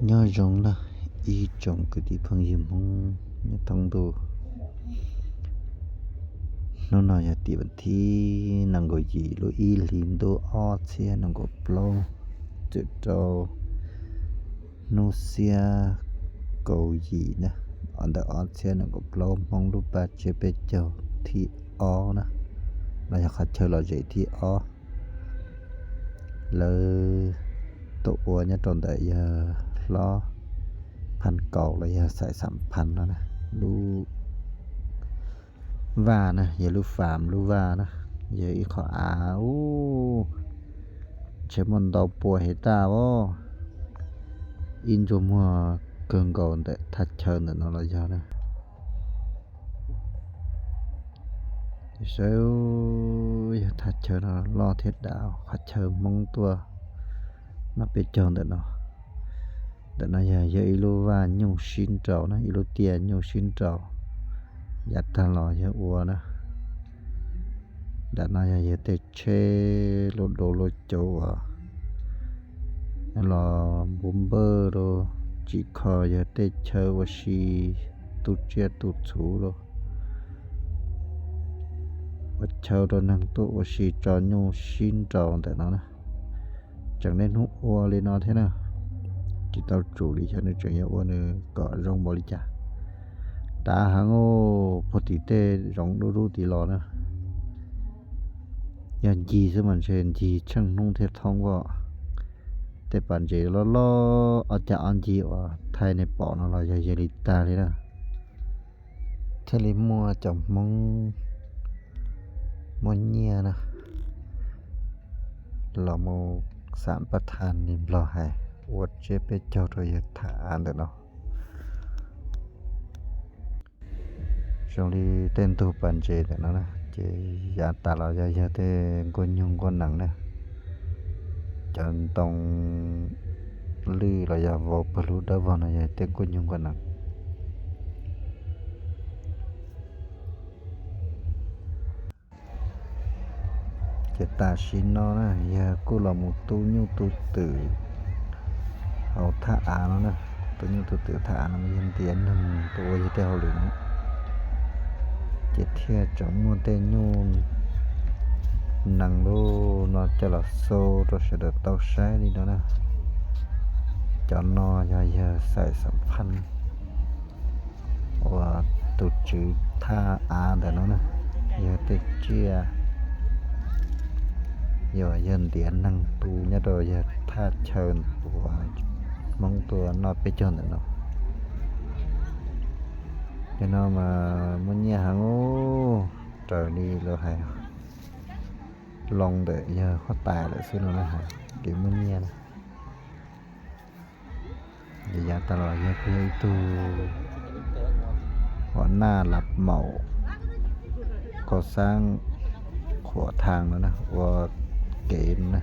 Nyob zoo na ib tsoom kwv tij phooj ywg Hmoob nyob thoob ntuj. Hnub no yog tim vas thib nees nkaum yim lub ib hlis ntuj ob txhiab nees nkaum plaub, txwm rau hnub xiab kaum yim na, ntawm ob txhiab nees nkaum plaub Hmoob lub paj tsiab peb caug thib ob na, los yog qhov chaw lom zem thib ob. Lawv tuaj ua nyob rau ntawm yog hlob Phaj Kaum los yog Xais Xam Phaj no na, lub vaj na, yog lub fam lub vaj na, yog ib qho av ub, ntshe muaj ntau pua hev tag os. Ib ntsug muag kawg nkaus ntawm thaj chaw ntawm no los yog na. Saib, yog thaj chaw no loj thiab dav, qhov chaw Hmoob tuaj noj peb caug ntawm no. Ntawm no yog yog ib lub vaj nyuj sib nraus na, ib lub tiaj nyuj sib nraus, yav tag los yog ua na. Nram no yog yawg tej tsheb luaj dua luaj cauv uas los npu npawj rau, tsim kho yawg tej chaw ua si tu tsiaj tu txhuv rau, ua chaw rau neeg tuaj ua si tso nyuj sib nraus ntawm no na. Tseem niaj hnub ua li no thiab na, tsis tau tsum li xyov nws tseem yuav ua nws kom zoo npaum li cas. Dav heev, puag tim tej zoov dub dub tid los na, yog ncig xwb mas ntshe ncig tsheej hnub thiaj thoob os. Tej pas ntses loj loj ob cag ob ncig uas thaij nej pom no los yog yog li tag li na. Thiaj li muaj cov Hmoob muaj nyiaj na los mus xam paj thas li Nplog hais, ua tsiab peb caug rau yawg tham av ntawm no. Zoo li tej ntug pas ntses ntawm no na, ces yav tas los yog yawg tej nkuaj nyuj nkuaj nees na. Cov ntoo lwj los yog vau pawg lug dawb vog no yog tej nkuaj nyuj nkuaj nees. Ces tam sim no na yawg kuj los mus tu nyuj tu twm hauv thaj av no na. Tu nyuj tu twm thaj av no mas yawg ntiav neeg tuaj ua yawg tej hauj lwm no, ces thiaj tseem muaj tej nyuj nees lub no coj los xau rau sawv daws tau saib li no na. Cov no yog yawg Xais Xam Phaj uas tus tswv thaj av ntawm no na, yog tej tsiaj, yog yawg ntiav neeg tu nyob rau yawg thaj chaw uas Hmoob tuaj noj peb caug ntawm no. Cov no mas muaj nyiaj heev, raws li lawv hais, loo ntawm yawg huab tais lawm xwb no na, hais kev muaj nyiaj na. Yav tas los yog kuj yog ib tug ua naj lav maum koj xaab khuam thaas no na, ua kev no na,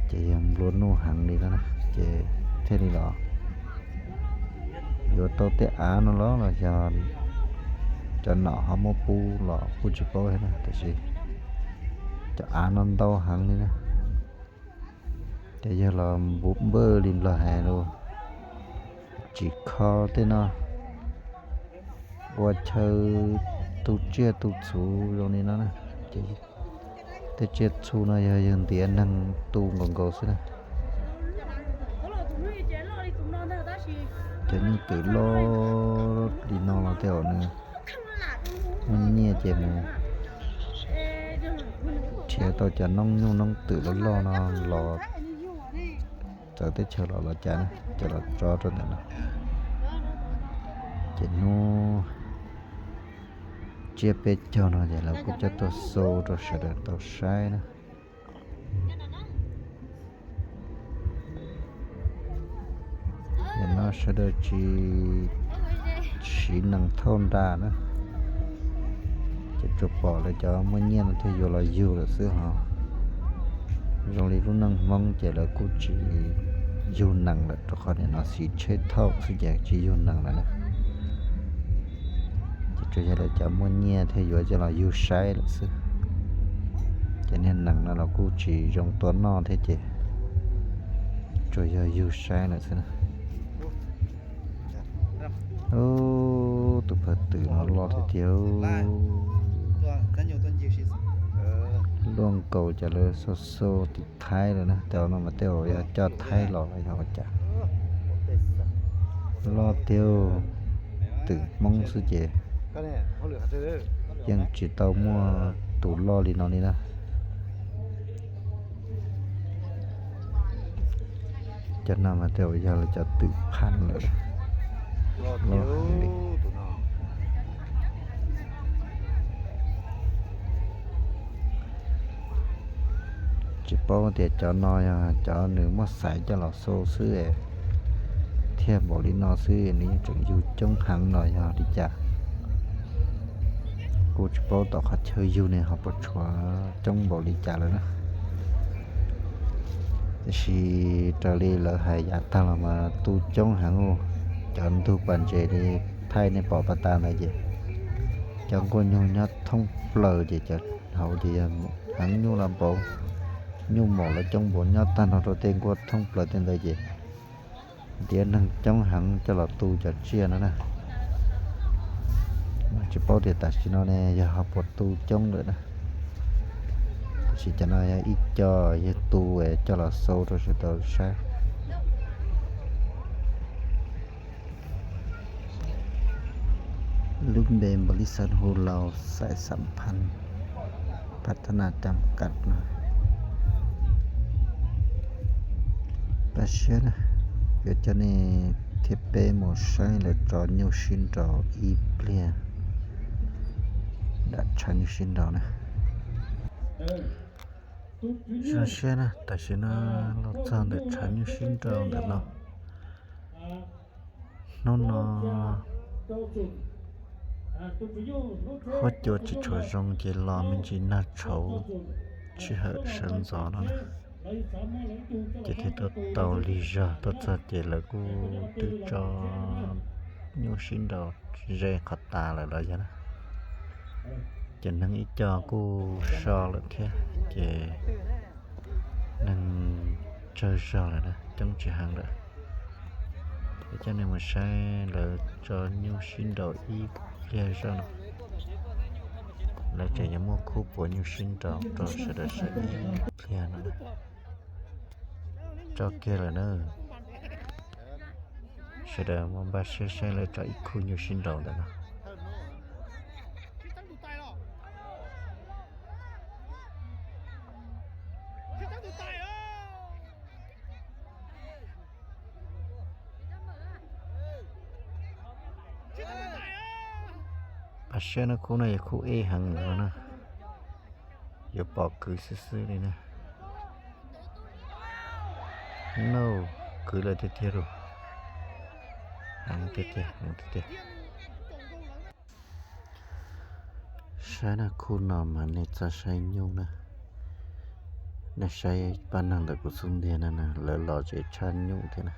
ces yog nplua nuj heev li no na, ces thiaj li los yuav tau tej av no los los yog cov nom ho muab pub los kuj tsis paub thiab na, tiam sis cov av no ntau heev li na. Ces yog los npu npawj li Nplog hais los tsim kho tej no, ua chaw tu tsiaj tu txhuv zoo li no na. Ces tej tsiaj txhu no yog yawg ntiav neeg tu nkaus nkaus xwb na. Cov nyuj twm loj li no los tej zaum nws muaj nyiaj ces mus nrhiav tau cov noob nyuj noob twm loj loj no los txawv teb chaws los los cas na, ces los tso rau ntawm no. Ces hnub tsiab peb caug no ces lawv kuj coj tuaj xau rau sawv daws tau saib na. Nim no sawv daws tsis siv nees thauj nra na, ces tsuas pom lawv cov muaj nyiaj no thiaj yuav los yug lawm xwb hos. Zoo li lub neej Hmoob ces lawv kuj tsis yug nees lawm, rau qhov nim no siv tsheb thauj xwb ces tsis yug nees lawm na. Ces tsuas yog lawv cov muaj nyiaj thiaj yuav coj los yug saib lawm xwb. Ces niag nees no los kuj tsis zoo tua noj thiab ces Tsuas yog yug saib lawm xwb na. Tus phaj twm no loj tiag tiag. Luaj nkaus cov lawv xau xau tim Thaib lawm na, tej no mas tej zaum yog coj Thaib los los yog ua cas. Loj tiag, twm Hmoob xwb ces yeej tsis tau muaj tus loj li no li na. Cov no mas tej zaum yog lawv cov twm phaj lawm. Tsis paub tias cov no yog cov nws muab xaiv coj los xau xwb thiaj npaum li no xwb, nws yeej tseem yug coob heev los yog li cas. Kuj tsis paub tom qhov chaw yug ne ho puas tshuav coob npaum li cas lawm na. Tiam sis raws li lawv hais yav tag los mas tu coob heev, cov ntug pas ntses li Thaib nej pom pas tas ntawd ces cov nkuaj nyuj nyob thoob plaws ces cov hauv ces yog heev nyuj los npaum, nyuj maum los coob npaum nyob tag nrho rau tej nkuaj thoob plaws tej ntawd ces ntiav neeg coob heev coj los tu cov tsiaj no na. Tsis paub tias tam sim no ne yog ho puas tu coob lawm na. Tab sis cov no yog ib co yawg tu coj los xau rau sawv daws saib. Lub npe npaum li xav hu Laus Xais Xam Phan Phav Thab Nas Cam Kam no. Pab siab na, yuav coj nej thiab peb mus saib lawv tso nyuj sib nraus ib pliag. Dam tshav nyuj sib nraus na. Zoo siab na, tam sim no los txog ntawm tshav nyuj sib nraus ntawm no. Hnub no huab cua tsis tshua zoo ces los me ntsis nag tshauv sij hawm sawv ntxov no na, ces thiaj tuaj tau lig zog tuaj txog ces lawv kuj twb tso nyuj sib nraus ze qhov tas lawm los yog na. Ces neeg ib co kuj so lawm thiab ces neeg tsawg zog lawm na, coob tsis heev lawm. Es coj nej mus saib lawv tso nyuj sib nraus ib pliag zoj no. Lawv tseem yuav muaj khub puav nyuj sib nraus rau sawv daws saib ib pliag no. Tso kiag lawm na. Sawv daws mus npaj siab saib lawv tso ib khub nyuj sib nraus ntawm no. Pab siab no, khub no yog khub ib heev no na, yuav pom kwv xwb xwb li na. No, kwv lawm tiag tiag lauj. Heev tiag tiag, heev tiag tiag. Saib na, khub no mas nej txhob saib nyuj na, nej saib pab neeg ntawm kuv xub ntiag na, lawv los tsev tshaj nyuj thiab na.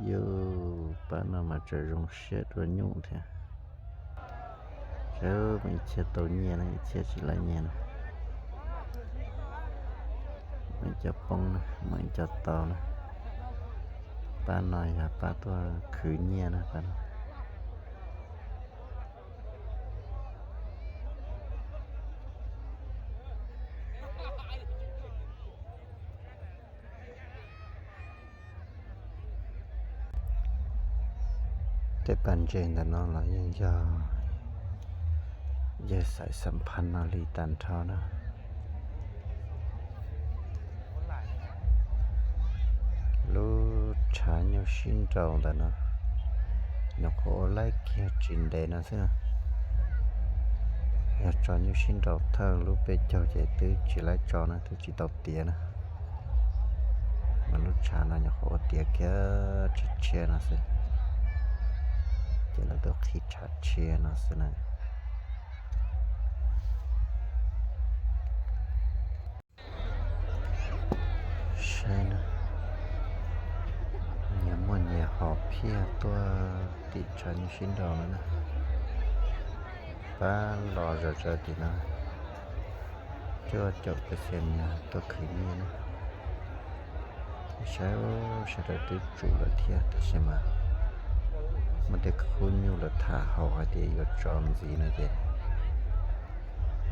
Yus pab no mas tseem zoo siab dua nyuj thiab. Sawv, muaj ib txhia tau nyiaj na, ib txhia tsis laib nyiaj na. Muaj ib co poob na, muaj ib co tau na. Pab no yog pab tuaj khwv nyiaj na, pab no. Tej pas ntses ntawm no los yeej yog yawg Xais Xam Phas no li tag nrho na. Lub tshav nyuj sib nraus ntawm no nyuam qhuav ua laib kiag tsis ntev no xwb na. Yog tso nyuj sib nraus thawj lub peb caug ces twb tsis laib tso na, twb tsis tau tiav na. Mas lub tshav no nyuam qhuav ua tiav kiag tshiab tshiab no xwb, ces lawv tuaj qhib tshav tshiab no xwb na. Saib na, nyias muaj nyias hom phiaj tuaj tim tshav nyuj sib nraus no na. Pab los zom zaws tim no, cuaj caum pes xias nyuag tuaj khwv nyiaj na. Saib, sawv daws twb tsum lawm thiab tab sis mas muaj tej khub nyuj lawv tham haum hais tias yuav tso ntxiv no ces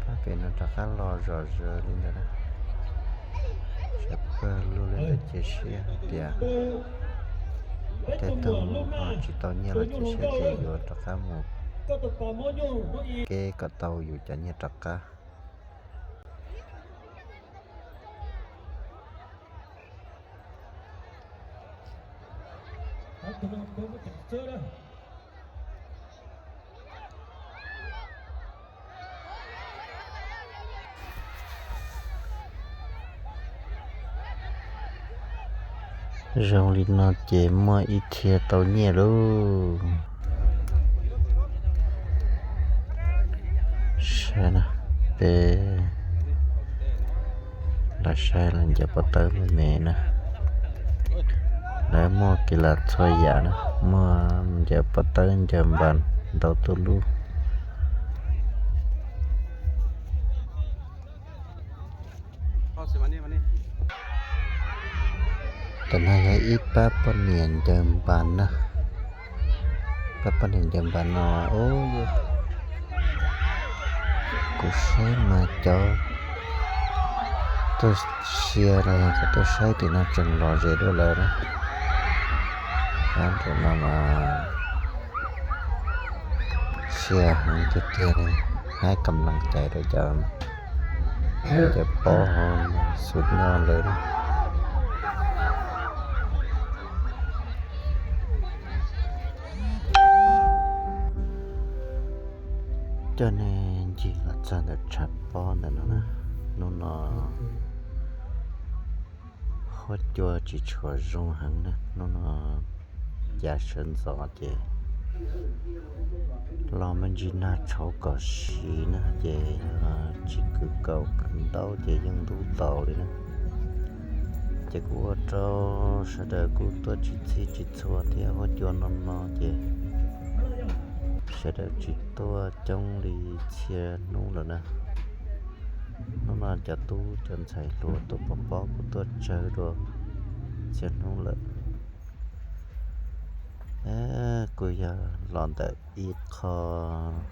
pab pem no rov qab los zom zaws li ntawd na. Sawv pawg lug li ntawd cia siab tias tej tug ho tsis tau nyiaj los cia siab tias yuav rov qab mus keb kom tau yus cov nyiaj rov qab. Zoo li no ces muaj ib thiaj tau nyiaj lauj. Saib na, peb los saib los ncaws pob tawb me me na. Lawv muaj kev lam txhua yam na, muaj ncaws pob tawb ncaws npas ntau tuj lub. Tam no yog ib pab poj niam ncaws npas na. Pab poj niam ncaws npas no, kuv saib mas cov tuaj sia los yog cov tuaj saib tim no tseem lom zem dua lawm na. Pab nraum no mas sia heev tiag tiag li, hab kam lees cais rau cov, cov pob hauv xub nyoj lawm. Coj nej ncig los txog ntawm tshav pob ntawm no na. Hnub no huab cua tsis tshua zoo heev na, hnub no yav sawv ntxov ces los me ntsis nag tshauv kom siv na ces tsis kwv kaus kwv ntaub ces yeej ntub taus li na. Ces kuj ua rau sawv daws kuj tuaj tsis txhij tsis txhua thiab, huab cua no no ces sawv daws tsis tuaj coob li txhia hnub lawm na. Hnub no cov tub cov ntxhais hluas tuaj pov pob kuj tuaj tsawg dua txhia hnub lawm. Kuj yog los ntawm ib qho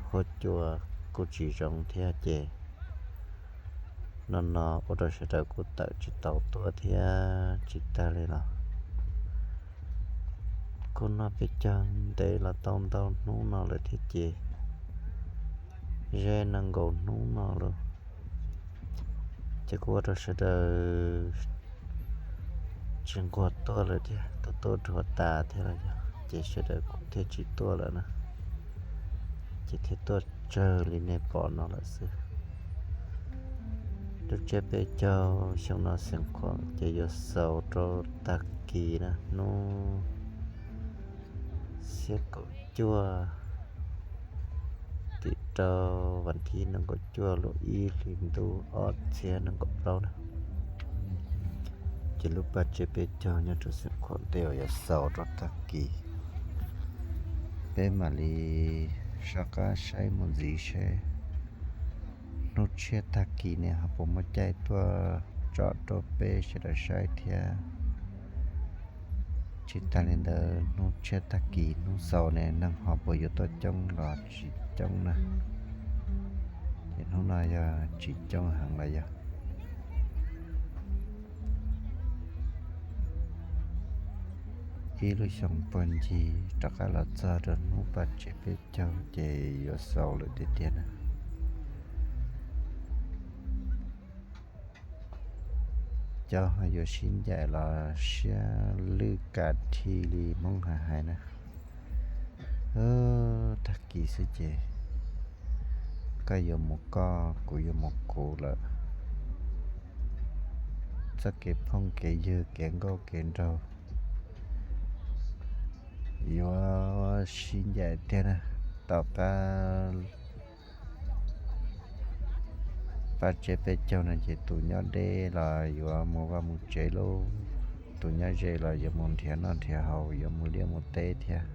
huab cua kuj tsis zoo thiab ces no no ua rau sawv daws kuj tawm tsis tau tuaj thiab tsis tag li los kuj noj peb caug ntev los tau ntau hnub no lawm thiab ces ze nees nkaum hnub no lawm. Ces kuj ua rau sawv daws tsis nquag tuaj lawm thiab, tuaj tuaj dhuav tas thiab los yog ces sawv daws kuj thiaj tsis tuaj lawm na. Ces thiaj tuaj tsawg li nej pom no lawm xwb. Lub tsiab peb caug xyoo no xeem khuam ces yuav xaus rau tag kis na, hnub xiab kaum cuaj tim rau vas thib nees nkaum cuaj lub ib hlis ntuj ob txhiab nees nkaum plaub na. Ces lub paj tsev peb caug nyob rau xeem khuam tej uas yuav xaus rau tag kis, peb mam li soj qab saib mus ntxiv seb hnub tshiab tag kis ne ho puas muaj caij tuaj tsom rau peb sawv daws saib thiab. Tsis tas li ntawd hnub tshiab tag kis hnub xaus ne neeg ho puas yuav tuaj coob los tsis coob na. Ces hnub no yog tsis coob heev los yog ib lub xyoo puag ncig rov qab los txog rau hnub paj tsev peb caug ces yuav xaus lawm tiag tiag na. Cov ho yuav sib ncaim los siab lwj kam thi li Hmoob hais hais na. Tag kis xwb ces koj yuav mus koj, kuv yuav mus kuv lawm. Txoj kev phooj kev ywg kev nkauj kev nraug yuav sib ncaim tiag na. Tom qab paj tsev peb caug no ces tus nyob deb los yuav mus vaj mus tsev lauj, tus nyob ze los yuav mus nrhiav noj nrhiav haus, yuav mus liaj mus teb thiab.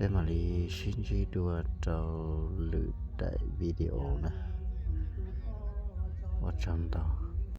Peb mam li sib ntsib dua rau lwm daim video na. Ua tsaug ntau.